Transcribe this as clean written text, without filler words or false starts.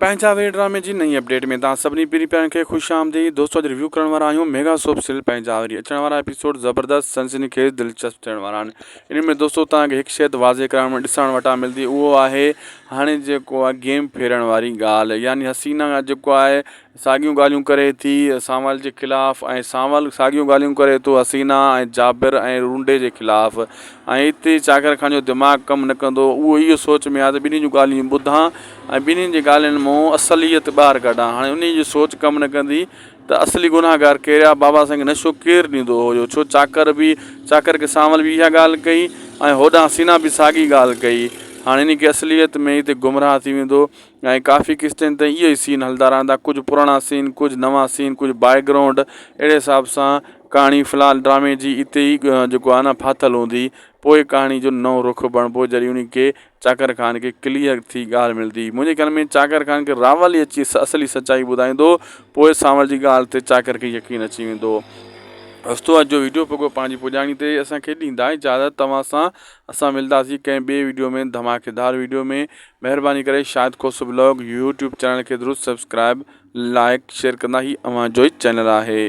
پنهنجا وير ڊرامي جي نئين اپڊيٽ ۾ توهان سڀني پرين پيارن کي خوش آمديد دوستو اڄ ريويو ڪرڻ وارا آهيون ميگا سوپ سيريل پنهنجا وري اچڻ وارا ايپيسوڊ زبردست سنسني خيز دلچسپ ٿيڻ وارا آهن ان ۾ دوستو توهان کي هڪ شيء ته واضح ڪرڻ ۾ ڏسڻ وٽان ملندي اهو آهي هاڻي جيڪو آهي گيم ڦيرڻ واري ڳالهه يعني حسينا جيڪو آهي ساڳيون ڳالهيون ڪري ٿي سانول جي خلاف ۽ سانول ساڳيون ڳالهيون ڪري ٿو حسينا ۽ جابر ۽ رونڊي جي خلاف ۽ اتي چاڪر خان جو دماغ ڪم نه ڪندو اهو اهو سوچ ۾ آهي ته ٻنهي جون ڳالهيون ٻڌان ۽ ٻنهي جي ڳالهين مون اصليت ٻاهر ڪڍان هاڻي انهي جي سوچ ڪم نه ڪندي ته اصلي گناهگار ڪير آهي بابا سائين کي نشو ڪير ڏيندو هيو ڇو چاڪر به چاڪر کي سانول به اها ڳالهه ڪئي ۽ هوڏانهن حسينا به ساڳي ڳالهه ڪئي هاڻي انهي کي اصليت ۾ اتي گمراهه ٿي ويندو ۽ ڪافي قسطين تائين اهو ئي سين هلندا رهندا ڪجهه پراڻا سين ڪجهه نوان سين ڪجهه بيڪ گرائونڊ اهڙي حساب سان ڪهاڻي في الحال ڊرامي جي اتي ئي جيڪو آهي نه ڦاٿل هوندي پوء ڪهاڻي جو نئون رخ بڻبو جڏهن ان کي چاڪر خان کي ڪليئر ٿي ڳالهه ملندي منهنجي خيال ۾ چاڪر خان کي راول ئي اچي اصلي سچائي ٻڌائيندو پوء سانول جي ڳالهه تي چاڪر کي يقين اچي ويندو. دوستو اڄ جو ويڊيو پڳو پنهنجي پڄاڻي تي اسان کي ڏيندا اجازت توهان سان اسان ملداسين ڪنهن ٻي ويڊيو ۾ ڌماڪيدار ويڊيو ۾ مهرباني ڪري Shahid Khoso vlog YouTube channel کي ضرور سبسڪرائب لائڪ شيئر ڪندا هي اوهان جو ئي چينل آهي.